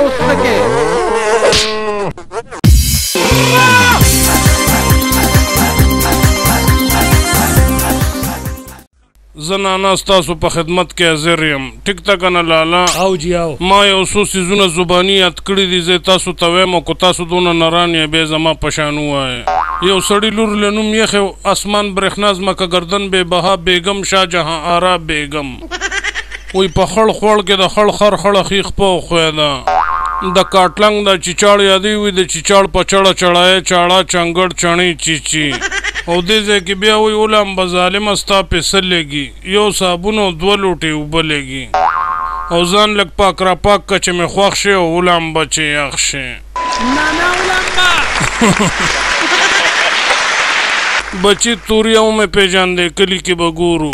اوس څه کې؟ زه نانا ستاسو په خدمت کې حاضر یم، ټیک ده که نه لالا؟ او جی او. ما یو څو څیزونه زباني یاد کړي دي، زه یې تاسو ته وایم، او که تاسو دونه نران یئ بیا زما په شان ووایئ. یو سړي لور له نوم یخې اسمان برېښنا ځمکه ګردن بې بها بیګم شاه جهان آرا بیګم. وایي په خړ خوړ کې د خړ خر خړه ښي خپه وښویده. د کاټلنګ د چیچاړ یادې وي، د چیچاړ په چړه چړایې چاړه چنګړ چڼې چیچي. او دې ځای کې بیا وایي ولامبه ظالمه ستا پې څه لګي، یو صابون او دوه لوټې اوبه لګي. او ځان لږ پاک را پاک که چې مې خوښ شي او ولامبه چې یخ شي. نانا ولامبه. بچي توریا ومې پېژاندې، کلي کې به ګورو.